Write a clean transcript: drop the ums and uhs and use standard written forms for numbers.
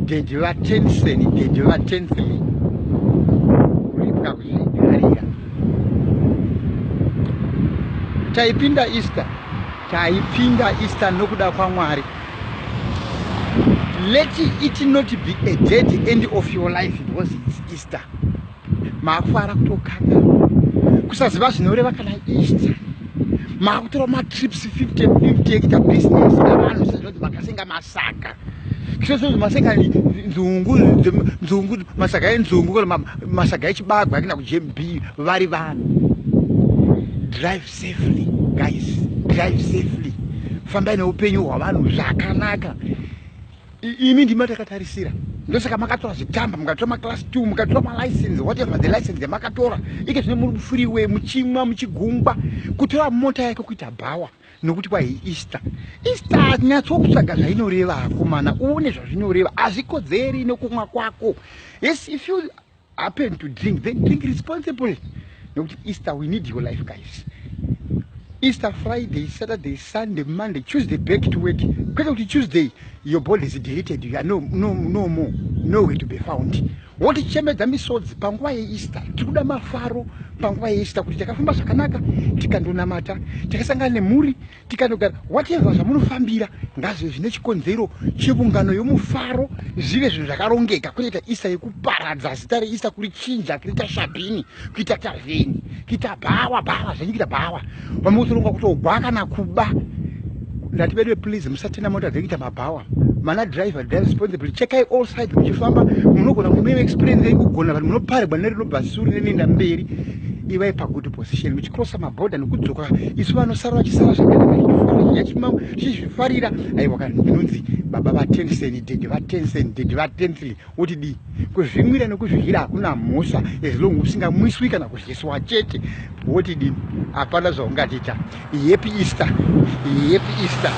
Daddy vaTensen, daddy vaTensley. Kuripwa kuzvigarira. Taipinda Easter, taipinda Easter nokuda kwaMwari. Let it not be a dead end of your life because it's Easter. Makufara kutokanga kusaziva zvinoreva kana Easter. Makutora matrips 50 50 ekuita business navanhu sezvinonzi makasenga masaga. Sezvinonzi masenga nzungu nzungu masaga enzungu kana masaga echibagwa akuenda kuJMB vari vanhu. Drive safely guys, drive safely. Fambai neupenyu hwavanhu zvakanaka. Imi ndimi matakatarisira, ndosaka makatora zvitamba, mukatora maclass 2, mukatora malicense, whatever the license yamakatora ike zvino muri freeway muchimwa muchigungwa kutora mota yake kuita bhawa nokuti kwai Easter. Easter nyatsokutsvaga zvainoreva akomana, uone zvazvinoreva, hazvikodzeri nokumwa kwako. Yes, if you happen to drink, then drink responsibly, nokuti Easter, we need your life, guys. Easter Friday, Saturday, Sunday, Monday, Tuesday, back to work. Kwete kuti Tuesday your body is deleted, you are no, no, no more, nowhere to be found. Wotichemedza misodzi panguva yeEaster. Tiri kuda mafaro panguva yeEaster, kuti takafamba zvakanaka, tikandonamata, takasangana nemhuri, tikandogara, whatever zvamunofambira ngazvive zvine chikonzero chevungano yomufaro, zvive zvinhu zvakarongeka. Kunoita Easter yekuparadza zita reEaster, kurichinja, kuita shabhini, kuita tavheni, kuita bhawa bhawa zvenyu, kuita bhawa, vamwe kutoronga kutogwa kana kuba. Ndati bedwe, please, musatenda mota dzekuita mabhawa. Mana driver, drive responsibly, chekai all sides muchifamba. Munogona mune experience yekugona vanhu munoparirwa nerinobva sure nenoenda mberi. Ivai pagood position muchikrosa mabhodha nekudzoka. Isu vanosara vachisara zvakanaka, tichizvifarira. Aiwa, kana ndinonzi baba vaTensen, daddy vaTensen, daddy vaTensley, woti dii? Kuzvimwira nekuzvidyira hakuna mhosva, as long usingamwiswi kana kudyiswa chete. Woti dini? Hapana zvaungatiita. Happy Easter, happy Easter.